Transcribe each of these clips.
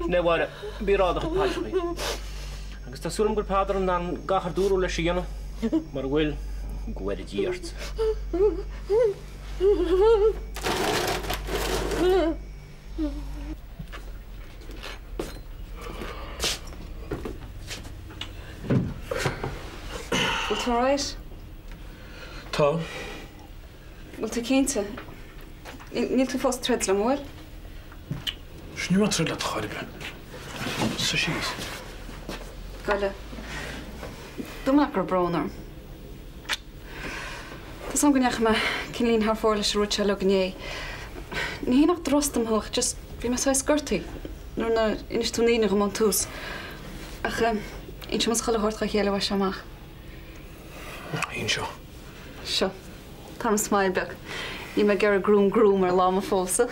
Sin é a Mháire, bí ag rá do chuid paidreachaí. Agus tá súil agam go bhfuil Peadar in ann gach ar dúradh leis a dhéanamh, mura bhfuil, go bhfoire Dia ort. Bhfuil tú alright? Tá. Bhfuil tú cinnte? Níl tú fós ag troid liom, an bhfuil? Sea, níl mé ag troid leat chor ar bith. Suigh síos. Gabh i leith. Dúirt mé go raibh brón orm. Tá 's agam go ndeachaigh mé cineáilín thar fóir leis an rud seo uilig inné. Ní hé nach dtrustaim thú ach just bhí mé saghas gortaithe nuair nár inis tú an fhírinne dhom ón tús. Ach inseoidh muid chuile shórt dhá chéile uaidh seo amach. Inseoidh. Seo. Tabhair dom smile beag. Níl mé ag iarraidh gruaim gruaim ar lá mo phósadh.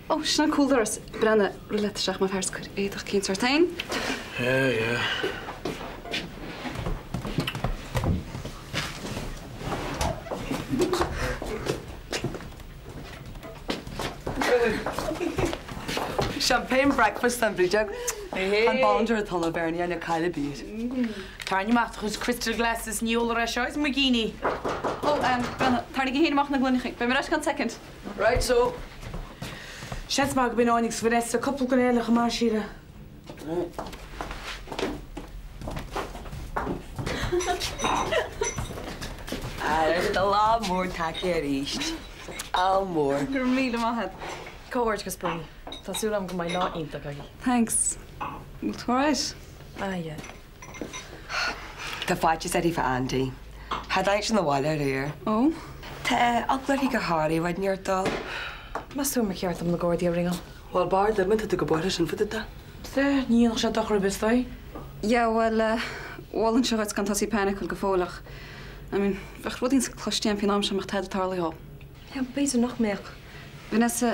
Ó, sin an cúldoras. Breathnaigh, rith leat isteach mar fear 's cuir éadach eicínt ort féin. Yeah, yeah. Champagne breakfast an Bhrídeog. An Bollinger atá le Bernie an caille bíd. Tarraing amach do chuid crystal glasses ní ólfar é seo is muigíní. Ó, Breathnaigh, tarraingí féin amach na gloineacha. Beidh mé ar ais i gceann soicind. Right so. Seans maith go mb'in Áine agus Vanessa, cúpla duine eile chomh maith, Síle. Ar do lá mór tagtha arís. Ádh mór. Go raibh míle maith agat. Comhghairdeas Bernie. Tá súil agam go mbeidh lá iontach agaibh. Thanks. Bhfuil tú alright? Ah yeah. Tá faitíos uirthi fá Andy. Cha dtáinig sé 'na bhaile aréir. Ó? Tá eagla uirthi gur tharlaigh rud inteacht dó. Meas tú ar cheart dom na Gardaí a ringeáil? Bhuel, b'fhearr duit má tá tú chomh buartha sin fá dtaobh de. Sea, ní dhéanfadh sé dochar ar bith is dóigh. Yeah, bhuel, mholfainnse dhuit gan tosaí paniceáil go fóill ach, I mean, bheadh rud inteacht cloiste agam faoin am seo dá mbeadh tada tarlaithe dhó. Yeah, b'fhéidir nach mbeadh. Vanessa,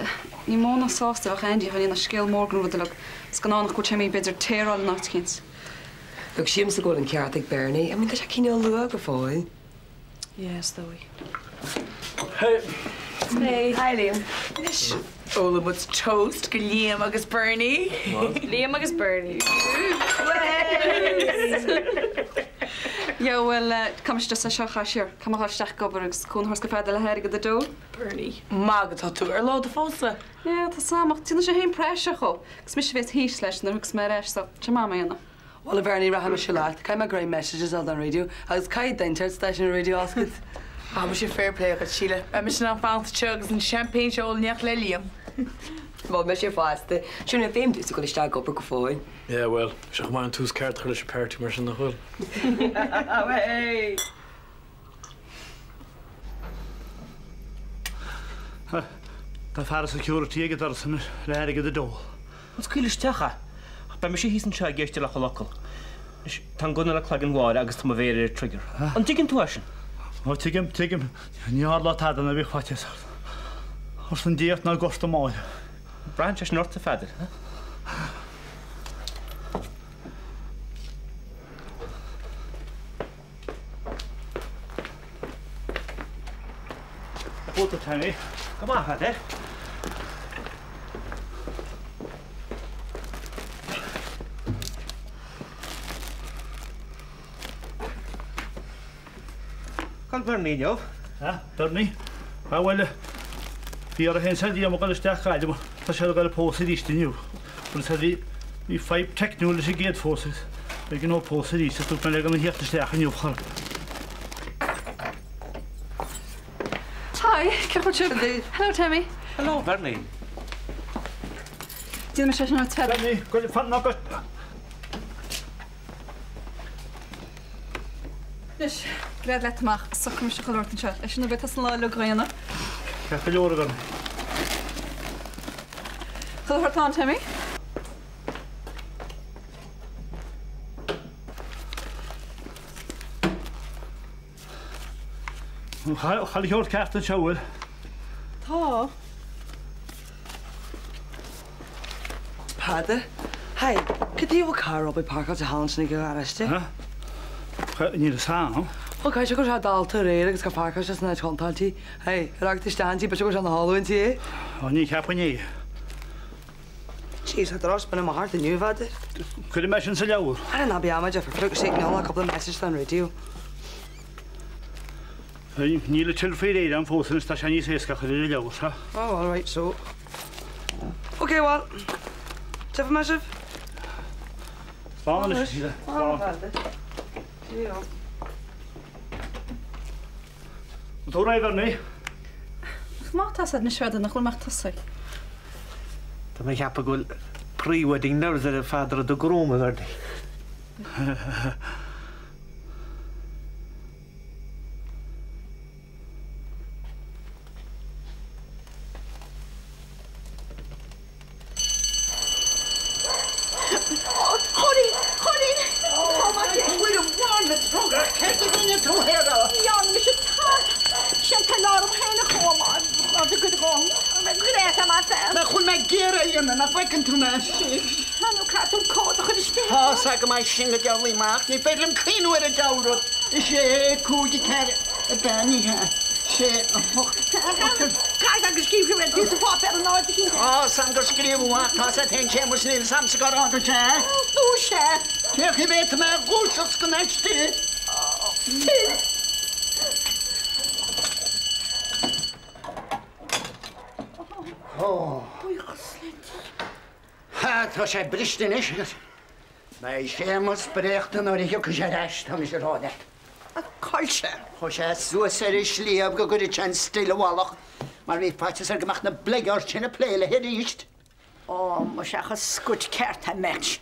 ní mó ná sásta a bheadh Andy dá ndéanfá scéal mór den rud uilig, is go ndánach go bhfuil sé imithe b'fhéidir téaráil in áit eicínt. Look, sílimse go bhfuil an ceart ag Bernie. I mean, tá sé cineál luath go fóill. Yeah, is dóigh. Hey. Hey. Hi, Liam. Anois, ólfaidh muid toast go Liam agus Bernie. Liam agus Bernie. Yeah, bhuel, caithfidh mise just é seo a chaitheamh siar. Caithfidh mé a dhul isteach ag obair agus cúnamh a thabhairt do Pheadar le hairgead a dole. Bernie, magadh atá tú ar lá do phósta. Yeah, tá 's a'm, ach déanfaidh sé féin praiseach dhó. Agus mise a bhéas thíos leis nuair a thiocfas mé ar ais, so tá sé maith mé a dhéanamh. Bhuel, a Bhernie, rachaidh mise leat. Caithfidh mé greim messages a fháil don raidió agus caithfidh duine an stáisiún raidió a oscailt. Ah, muise fair play agat, Síle. Beidh mise in ann fanacht anseo agus an champagne seo a ól in éineacht le Liam. Bhuel, mise fosta. Sure, níl feidhm domhsa dul isteach ag obair go fóill. Yeah, bhuel, sé chomh maith an tús ceart a chur leis an party mar sin, nach bhfuil? Hey! Tá fear security ag an doras anois le hairgead a dole. Bhuel, scaoil isteach é. Ach beidh mise thíos anseo ag éisteacht le chuile fhocal. Anois, tá an gunna le cloigeann Mháire agus tá mo mhéar ar an trigger. An dtuigeann tú é sin? Ó, tuigim, tuigim. Ní tharlóidh tada ná bíodh faitíos ort. Ar son Dé ort ná gortaigh Máire. Braitheann sé sin ort, a Pheadair. Bhfuil tú Tammy? Go maith, a Pheadair. Cá bhfuil Bernie inniu? Ah, Bernie? Ah, bhuel, bhí orthu féin 's ar Liam a dhul isteach Gaillimh, tá siad ag dul ag pósadh arís inniu. Agus bhí, bhí fadhb teicniúil leis an gcéad phósadh agus b'éigean dóibh pósadh arís agus dúirt mé le gan a theacht isteach inniu chor. Hi, cén chaoi a bhfuil sibh? Hello, Tammy. Hello, Bernie. Déanfaidh mise sin ort, Pheadair. Bernie, go, fan, ná go. Anois, gread leat amach, socróidh mise chuile shórt anseo. Leis an obair atá san lá uilig a dhéanamh. Ceart go leor agam. Chuile shórt ann, Timmy? Chuile shórt ceart anseo, bhfuil? Tá. Peadar? Hey, cad chuige a bhfuil carr Robbie páirceáilte thall ansin ag an gharáiste? Níl a fhios a'm. Bhuel, caithfidh sé go raibh sé dallta aréir agus gur pháirceáil sé san áit chontráilte. Hey, ar fhág tú isteach inti, b'fhéidir go raibh sé ina chodladh inti, eh? Ó, ní cheapfainn é. Jeez, tá doras binn amach ort inniu, a Pheadair. Cuirfidh mé sin sa leabhar. Ara ná bí amaideach, for fuck's sake, níl ach cúpla message don raidió. Níl an till faoi réir agam fós anois, tá sé níos éasca a chur ar an leabhar seo. Oh, all right, so. Ok, well, tchífidh mé sibh. Slán anois, Síle. Slán, a Pheadair. Cheerio. An tú réidh, Bernie? Ach má tá siad anois rud nach bhfuil mé ach tosaigh. Tá mé ag ceapadh go bhfuil pre-wedding nerves ar Pheadar i do ghrúm, a Bhernie. Tá's agam é sin go diabhlaí maith ach ní féidir liom cuimhniú ar an diabhal rud. 6, 5, 4, ab ea? Ní hea. 6, 8. Caith agus scríobh sé píosa páipéir in áit eicínt. Tá's a'm gur scríobhadh ach tá's a'd féin Séamus níl 's a'msa cár fhága sé é. Dúisigh é. Cé chaoi a bhféadfaidh mé a dhúiseacht go n-aistí? Fill. Buíochas le Dia. Ha, tá sé briste anois agus beidh Séamus briochta nuair a thiocfaidh sé ar ais, tá mise a rá leat. Ach cá bhfuil sé? Chuaigh sé suas ar an sliabh go gcuirfeadh sé an still i bhfolach mar bhí faitíos air go mbeadh na bleaguards sin ag plé léi arís. Ó, muise ach is scuit ceart é Mac.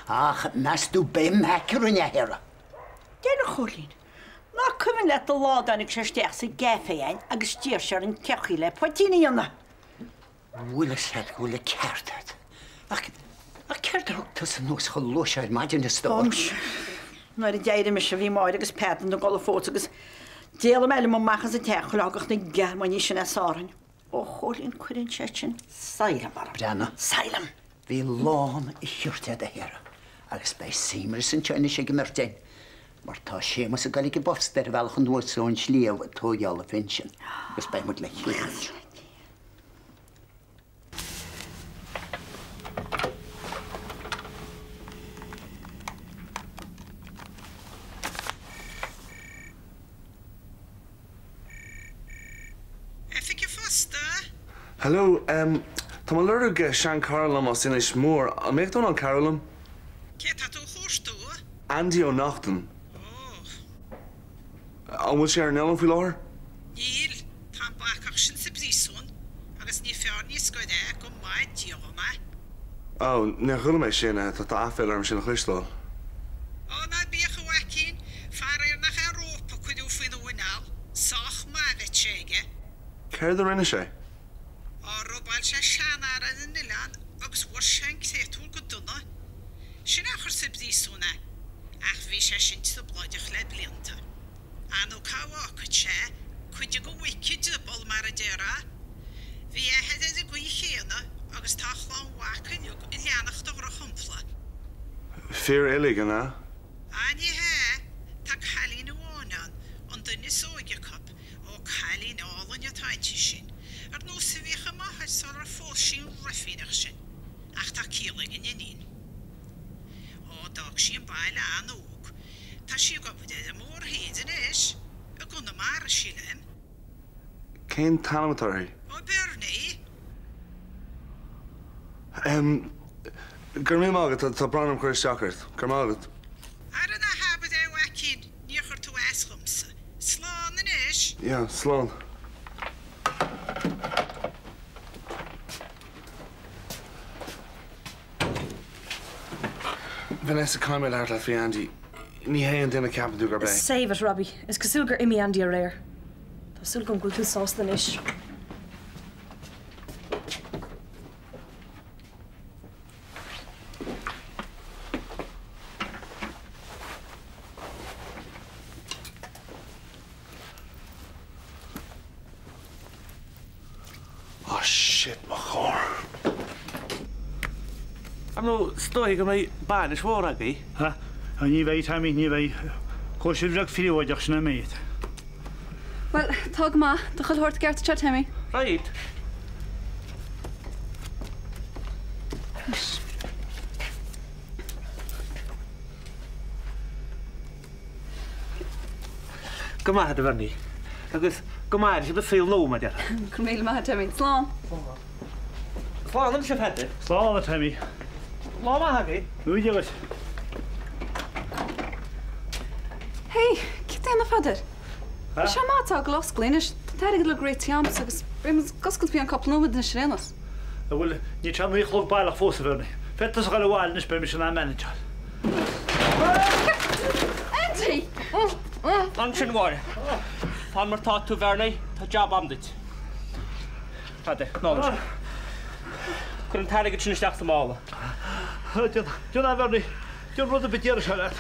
Ach meas tú ab é Mac a rinne é, a Shéara? Deir a Chóilín, nach cuimhin leat an lá a dtáinig sé isteach sa gcaife againn agus d'iarr sé orainn cén chaoi le poitín a dhéanamh? Bhfuil fhios a'd go bhfuil an ceart a'd. Ach, ach céard a thug tusa anuas chomh luath seo ar maidin, a stór? Ó, muise, nuair a d'éirigh mise bhí Máire agus Peadar ina gcodladh fós agus d'éalaigh mé liom amach as an teach chuile fhágfadh na Gearmáinigh sin as Árainn. Ó, Chóilín, cuireann sé sin saighleam orm. Breathnaigh. Saighleam! Bhí lán a chirt a'd, a Shéara, agus beidh suaimhneas anseo anois ag an mbeirt againn, mar tá Séamus ag goil ag an bpost ar a bhealach anuas ón sliabh ag tóigeáil a phinsin agus beidh muid le chéile anseo. Oifig an Phosta. Hello, em, tá mé ag lorg seanchara liom as Inis Mór, an mbeadh tú in ann cabhrú liom? Cé tá tú a chuartú? Andy Ó Neachtain. Ó. An bhfuil sé ar an oileán faoi láthair? Níl, tá an bacach sin sa bpríosún agus ní fearr níos goire é go maith Dia dhom é. Ó, níor chuala mé sin, tá aiféala orm sin a chloisteáil. Ó, ná bíodh a mhaicín, faraor nach é rópa a cuireadh faoina mhuineál, sách maith a bheadh sé aige. Céard a rinne sé? Ó, robáil sé seanfhear ar an oileán agus bhris sé an créatúr go dona. Sin é a chuir sa bpríosún é. Ach bhí sé sin trioblóideach le blianta. Á nó cá bhfágfadh sé cuid de mhuic i dtrioból, mar a déarfá. Bhí a athair ar an gcaoi chéanna agus tá a chlann mhac uilig ag leanacht a dhrochshampla. Fir uilig, an ea? Á ní hea, tá cailín amháin ann, an duine is óige acu, Ó, cailín álainn atá inti sin, ar nós a bhíodh a máthair sular phós sí an ruifíneach sin. Ach tá ciall ag an iníon. Ó, d'fhág sí an baile an-óg. Tá sí ag obair ar an mórthír anois, i gConamara, sílim. Cén t-ainm atá uirthi? Ó, Bernie. Em, go raibh míle maith agat, tá brón orm cur isteach ort. Go raibh maith agat. Ara ná habair é, a mhaicín. Níor chuir tú as dhomsa. Slán anois! Yeah, slán. Vanessa, caithfidh mé labhairt leat faoi Andy. Ní hé an duine a cheapann tú gurb é. Save it, Robbie. Is cosúil gur imigh Andy aréir. Tá súil agam go bhfuil tú sásta anois. Oh shit, mo charr. nó is dóiche go mbeidh bainis mhór agaibh. Ha, ní bheidh, Tommy, ní bheidh. Cóisir bheag phríobháideach, sin an méid. Bhuel, tá go maith. Tá chuile shórt i gceart anseo, Tommy. Right. Anois. Go maith agat, a Bhernie. Agus go maire sibh an saol nua, mar a déarfá. Go raibh míle maith agat, Tommy. Slán. Slán anois, a Pheadair. Slán, a Tommy. Lá maith agaibh. Go Dia duit. Hey, cad é a Pheadair? Tá sé maith atá ag oscailt anois. Tá an t-airgead uilig réitithe a'msa agus beidh muid ag oscailt faoi cheann cúpla nóiméad anois ar aon nós. Bhuel, níl sé a chlog baileach fós, a Bhernie. Féadfaidh tusa dhul abhaile anois, beidh mise in ann manageáil. Andy! Ansin, a Mháire. Fan mar tá tú, Bhernie. Tá jab a'm duit. Fada, ná anois. Cuir an t-airgead sin isteach sa mála. Déan a Bhernie. Déan rud ar bith a déarfaidh sé leat.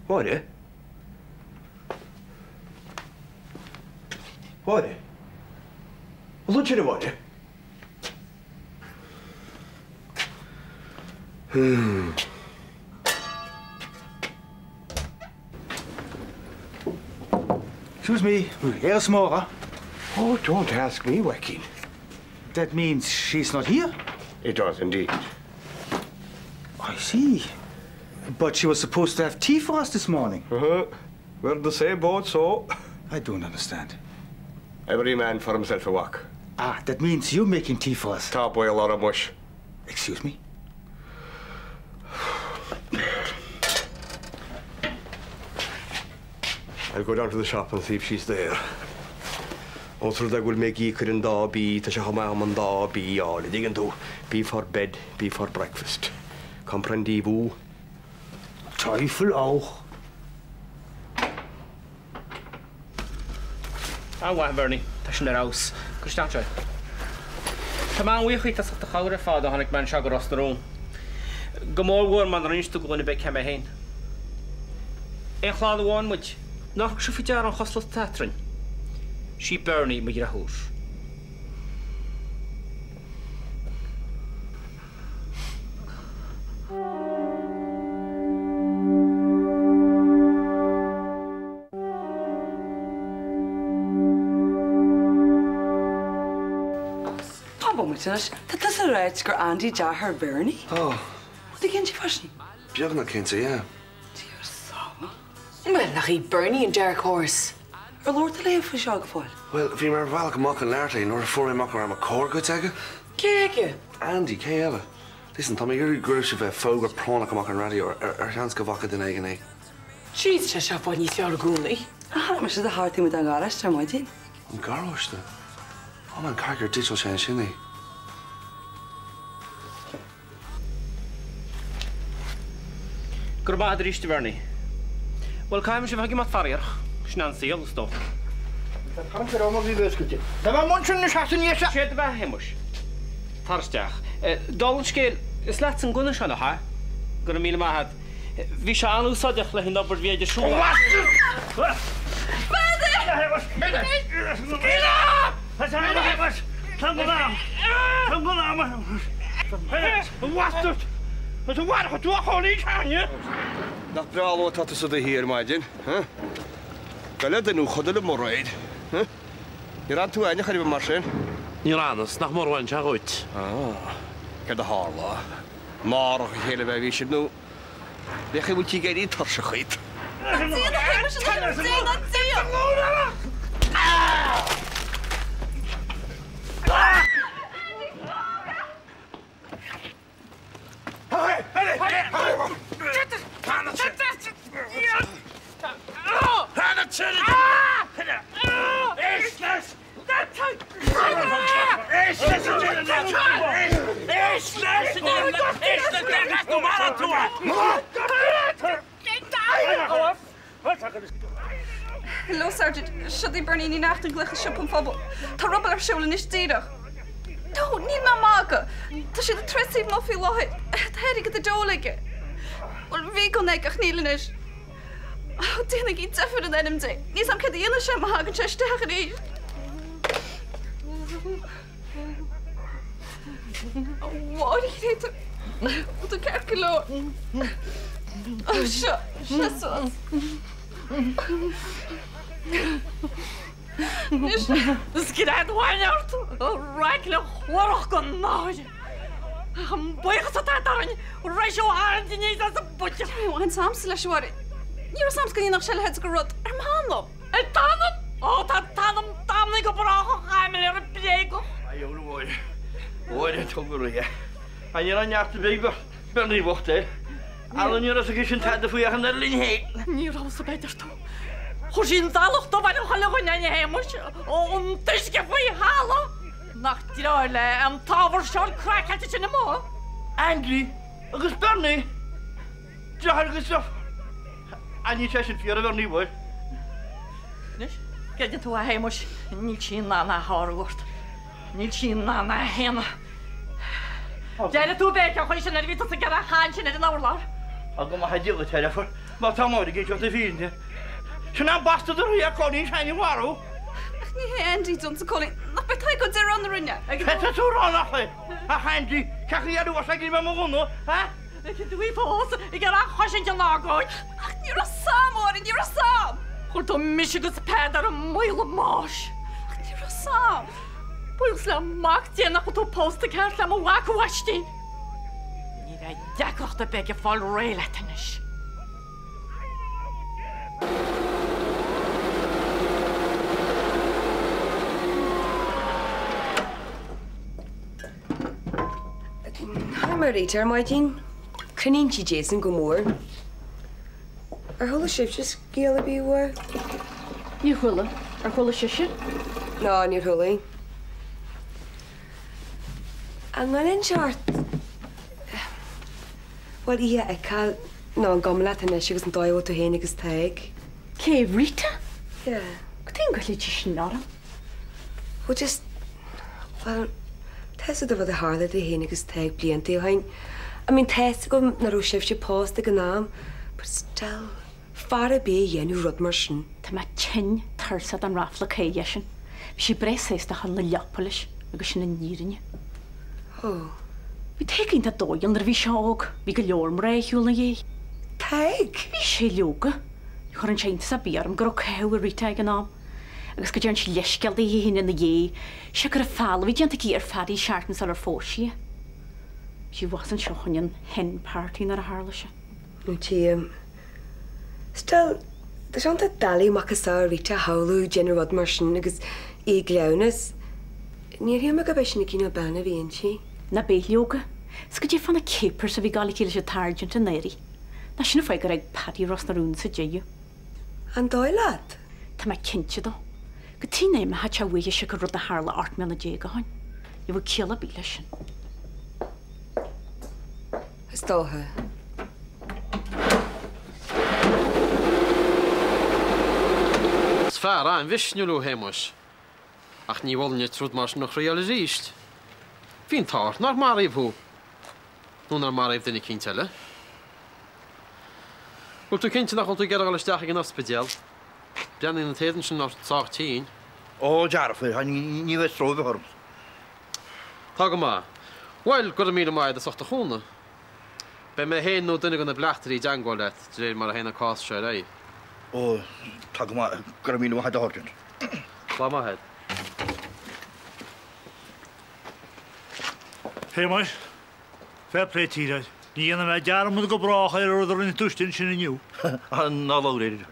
Máire? Máire? An bhfuil sin a Mháire? Excuse me, where's Maura? Oh, don't ask me, Joaquin. That means she's not here? It does indeed. I see. But she was supposed to have tea for us this morning. Uh -huh. We're in the same boat, so. I don't understand. Every man for himself a walk. Ah, that means you're making tea for us. Tá baol orm muis. Excuse me? I'll go down to the shop and see if she's there. Ós rud é go bhfuil mé ag íoc ar an dá B, tá sé chomh maith agam an dá B a fháil, an dtuigeann tú? B for bed, B for breakfast. Comprendez-vous? Teufel auch! An-mhaith, Bernie. Tá sin ar fheabhas. Cuir isteach anseo é. Tá mé an-bhuíoch díot as ucht do chabhair ar fad ó tháinig mé anseo go Ros na Rún. Go mór mhór mar nár inis tú do dhuine ar bith cé mé féin. Aon chlann amháin muid. Nár thug sibh faoi deara an chosúlacht atá eadrainn? Sí Bernie mo dhriotháir. Fan bomaite anois, tá tusa ag ráit gur Andy deartháir Bhernie? Tá. Bhfuil tú cinnte fá sin? Beagnach cinnte, yeah. Dia ár sábháil. Bhuel, nach í Bernie an dark horse? Ar labhair tú léi faoi seo go fóill? Bhuel, bhí mé ar mo bhealach amach ón leabharlann nuair a fuair mé amach go raibh mo charr goidte aige. Cé aige? Andy, cé eile? Listen, tá mé ag iarraidh go gcuirfidh sibh fógra práinneach amach ar an raidió ar sheans go bhfaca duine éigin é. Jeez, tá sé i bhfad níos fearr i gcónaí. Chonaic mise do charr taobh amuigh den gharáiste ar maidin. An garáiste? Oh man, caithfidh gur ditseáil sé ansin é. Go raibh maith agat arís, a Bhernie. Bhuel, caithfidh mise a bheith ag imeacht faraor. Sin é an saol, is dócha. Tá tarraingt ar am a bhí oscailte. Tá mé amuigh ansin anois as an ndéise! Sé do bheatha, a Shéamuis. Tar isteach. Dála an scéil, is leatsa an gunna seo, nach ea? Go raibh míle maith agat. Bhí sé an-úsáideach le haghaidh an obair a bhí ar siúl Nach breá liom atá tusa i do shuí ar maidin, huh? Gabh i leith duine chodail liom aréir, huh? Níor fhan tú againne chor ar bith mar sin? Níor fhanas, nach mór bhain sé dhuit. Ah, céard a tharla? Náireach a chéile a bheith a bhí sibh nó Bheadh i bhfuil tigh éirí tuirseach iad. Hello Sergeant, Seo í Bernie Ní Neachtain ag glaoch as Siopa an Phobail. Tá robáil ar siúl anois díreach. No, níl mé ag magadh. Tá siad ag troid taobh amuigh faoi láthair. Tá airgead i dteol aige. Bhuel, bhí gunna aige ach níl anois. Ó, déanaigí deifir in ainm Dé. Níl 's a'm céard a dhéanfaidh sé má thagann sé isteach arís. A Mháire chréatúr, bhfuil tú ceart go leor? Ó, seo, seo suas. Anois, Scread amháin ort, a fhraichle chlorach den náire. Ach an buíochas atá agat orainn, raibh sé ó tharraingt aníos as an bpuiteach. Ní raibh aon a'msa leis, a Mháire. Ní raibh 's a'm go ndéanfadh sé a leithéid de rud. Ar m'anam! Ar d'anam? Ó, tá t'anam damnaithe go brách, a chaimiléara bréagach. A dheabhail, a Mháire, a Mháire, tóg go réidh é. An ní raibh neart ar bith ag Bernie bocht air. Alan, ní raibh 's aige sin tada faoi ach an oiread linn féin. Ní raibh 's b'fhéidir tú. Chuir sí an dallach dubh ar chuile dhuine a Shéamais, ón uisce faoi thalamh. Nach deartháir léi an t-ábhairseoir craiceáilte sin amuigh? Andy agus Bernie! Deartháir agus deirfiúr! Ah, níl sé sin fíor, a Bhernie bhoicht. Anois, gcreideann tú a Shéamais, níl sí in ann a shárú ort. Níl sí in ann a shéanadh. D'éirigh tú béiceach an chaoi sin nuair a bhí tusa ag iarraidh a chaint sin ar an urlár. Á, go maithe Dia dhuit, a dheirfiúr, má tá Máire ag inseacht na fírinne. Sin an bastard a rith ar Cóilín Seánie a mharú. Ach ní hé Andy d'ionsaigh Cóilín. Nach b'é Tadhg Ó Direáin a rinne. Cé tá tú a rá nach é? Ach Andy, cé chaoi ar fhuair sé go mbeadh mo ghunna, ha? Feiceann tú í fós ag iarraidh a chosaint an agóid. Ach ní raibh 's a'm, a Mháire, ní raibh 's a'm. Chuir tú mise agus Peadar i mbaol an bháis. Ach ní raibh 's a'm. Buíochas le Mac Dé nach bhfuil tú pósta ceart le mo mhac a mhaistín. Ní bheidh deacracht ar bith aige fáil réidh leat anois. Chonaic mé Rita ar maidin. Coinníonn sí Jason go mór. Ar chuala sibhse scéal ar bith uaidh? Níor chuala. Ar chuala sise? Ná, níor chuala. An ngoileann sé ort? Bhuel, í a fheiceáil nó an cuma leat anois agus an dóigh a bhfuil tú féin agus Tadhg? Cé, Rita? Yeah. Cad é an goilfidh sí sin orm? Well just, bhuel, tá fhios agat an rud a tharla idir féin agus Tadhg blianta ó shin. I mean, tá fhios agam nach raibh sibhse pósta ag an am, but still, fear ar bith a dhéanfadh rud mar sin. Tá mé tinn tuirseach den ráfla caoch sin. Bhí sí breá sásta a dhul 'na leapa leis agus sin an fhírinne. Oh. Bhí Tadhg iontach dóighiúil nuair a bhí sé óg. Bhí go leor mná ar shiúl ina dhiaidh. Tadhg? Bhí sé leoga. Ní chuireann sé iontas ar bith orm go raibh caitheamh ar Rita ag an am. Agus go dtearn sí leithscéal di féin ina dhiaidh, sé gur feall a bhí déanta aici ar Phaddy Seartan sular phós sí é. Bhí sí abhus anseo chun an hen party nuair a tharla sé. Nó tchím. Still, tá sé iontach doiligh macasamhail Rita a shamhlú ag déanamh rud mar sin agus í i gcleamhnas. Níor shíl mé gurb é sin an cineál bean a bhí inti. Ná b'é leoga. 'S goidé fá na capers a bhí ag gabháil aici leis an tSairgint anuraidh. Nach sin an fáth gur fhág Paddy Ros na Rún sa deireadh. An dóigh leat? Tá mé cinnte dó. Go dtí an am a theacht sé uaithe siocair rud a tharla 18 mbliana ó shin. Ní bheadh ciall ar bith leis sin. Is dócha. Is fear an-mhisniúil thú, a Shéamuis. Ach ní mholfainn duit rud mar sin a thriáil arís. Bhí an t-ádh ort nár maraíodh thú. Nó nár maraíodh duine eicínt eile. Bhfuil tú cinnte nach bhfuil tú ag iarraidh dul isteach ag an ospidéal? Breathnaíonn an t-éadan sin ort sách tinn. Ó, dearfa, ní bheidh stró ar bith orm. Tá go maith. Bhuel, go raibh míle maith agat as ucht do chúnamh. Beidh mé féin nó duine de na bleachtairí i dteangmháil leat de réir mar a théann an cás seo ar aghaidh. Ó, tá go maith. Go raibh míle maith agat, a Sháirsint. Lá maith agat. Shéamais, fair play to you. Ní dhéanfaidh mé dearmad go brách ar an rud a rinne tú istigh ansin inniu. Ná labhair air.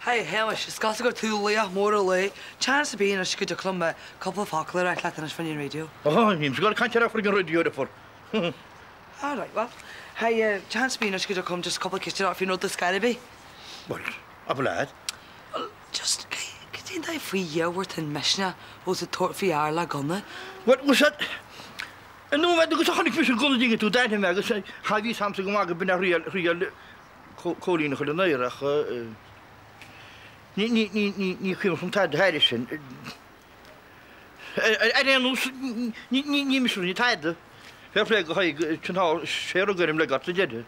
Hey, Shéamais, is cosúil gur tú laoch mór an lae. Seans ar bith anois go dtiocfadh liom cúpla focal a ráit leat anois faoin raidió. Ó, nílimse ag dul ag caint ar faoin raidió, a dheirfiúr. All right, well, hey, seans ar bith anois go dtiocfadh liom just cúpla ceist a rá faoin rud ar scor ar bith. Bhuel, abair leat. Bhuel, just, cad é an dóigh faoi dhia a bhfuair tú an misneach a bheith ag tabhairt faoi fhear le gunna? Bhuel, bhfuil sé, an nóiméad agus a chonaic mise an gunna an dtuigeann tú, d'aithnigh mé agus cha bhí fhios a'msa go maith go b'in a thriail, thriail Cóilín a chur in aer ach ní, ní, ní, ní, ní cuimhin liom tada thairis sin. Ar aon nós, ní, ní, ní mise a rinne tada. Fair play do Thadhg, sin thall, sé a rug orm le gort sa deireadh.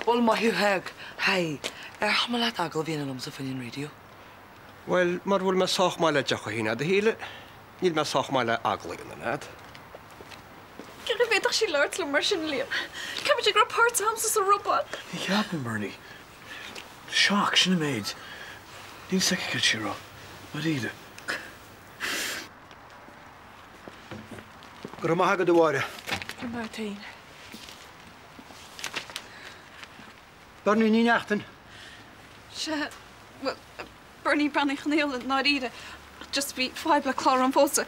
Bhuel, maith thú, Thaidhg. Haigh. Ar chuma leat agallamh a dhéanamh liomsa fá choinne an raidió? Bhuel, mura bhfuil mé sách maith le deoch a shíneadh a Shíle, níl mé sách maith le agallamh a dhéanamh leat. Cé go bhféadfadh sí labhairt liom mar sin, Liam? Ceapann sí go raibh páirt agamsa sa robáil. Ní cheapaim, Bernie. Shock, sin an méid. Níl 's aici cad sí a rá. Dáiríre. Go raibh maith agat, a Mháire. Go raibh maith agat féin. Bernie Ní Neachtain. Sea, bhuel, Bernie Bean Uí Chonaola, i ndáiríre. Ach just bhí fadhb le clár an phósta.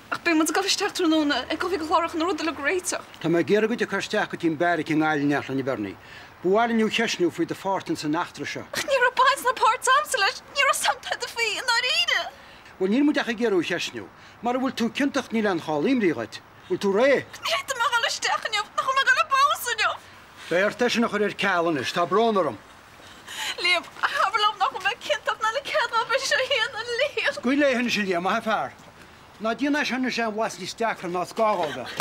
Ach beidh muid ag dul isteach tráthnóna ag oifig an Chláir chun na rudaí uilig a réiteach. Tá mé ag iarraidh duit a chur isteach go dtí an beairic i nGaillimh, Neachtlann, a Bhernie. Ba mhaith linn thú a cheistniú faoi do pháirt ins an eachtra seo. Ach ní raibh baint ná páirt a'msa leis, ní raibh 's a'm tada faoi, i ndáiríre. Bhuel, níl muid ach ag iarraidh thú a cheistniú. Mara bhfuil tú ciontach níl aon chall imní dhuit. Bhfuil tú réidh? Ní fhéadfaidh mé a dhul isteach inniu, nach bhfuil mé ag dul ag pósadh inniu. Beidh ort é sin a chur ar ceal anois, tá brón orm. Liam, abair liom nach bhfuil mé ciontach, ná le cead dóibh é seo a dhéanamh, Liam. Scaoil léi anois, a Liam, maith an fear. Ná déan as seo anois aon bhlas níos deacra ná is gá dhó a bheith.